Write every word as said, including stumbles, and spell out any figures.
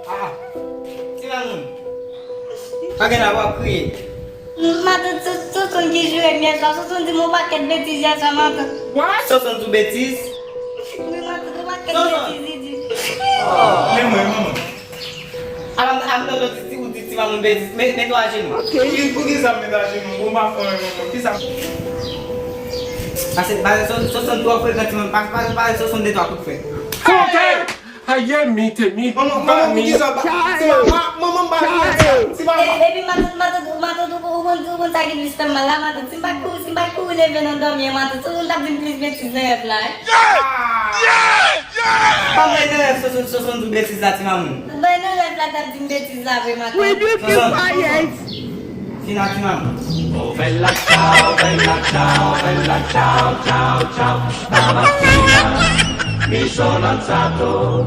Ah, ti mamoun. Pa gen la w ap kriye. Matant, Sonsonn ki joure m yè swa. Sonsonn di m yon pakèt betiz yè swa, matant. Sonsonn di w betiz? Wi, matant, yon pakèt betiz li di. Men mwen, manman. Ala m tande w di, ou di ti mamoun betiz. Met, met w ajenou. Poukisa m met ajenou? Ou pa fè anyen, manman. Kisa? Pase, pase, Sonsonn twò frekan, ti mamoun. Pase, pase, pase, Sonsonn de twa kout fwèt. Kote? Aye mi te mi. Manman, manman, poukisa w pa, ti ma, ma, manman, m pa vle sa. Ti ma. E, epi matant, matant, matant, ou, ou konn, ou konn sa ki plis fè m mal la, matant. Si m pa t kouri, si m pa t kouri leve nan dòmi an, matant, Sonsonn t ap di m plis betiz nan rèv la, wi. Ban mwen nan rèv Sonsonn, Sonsonn di w betiz la, ti mamoun. Ban nan rèv la t ap di m betiz la vre, matant. Will you keep quiet? Tina, ti mamoun. Oh bella ciao, bella ciao, bella ciao, ciao, ciao, stamattina mi sono alzato.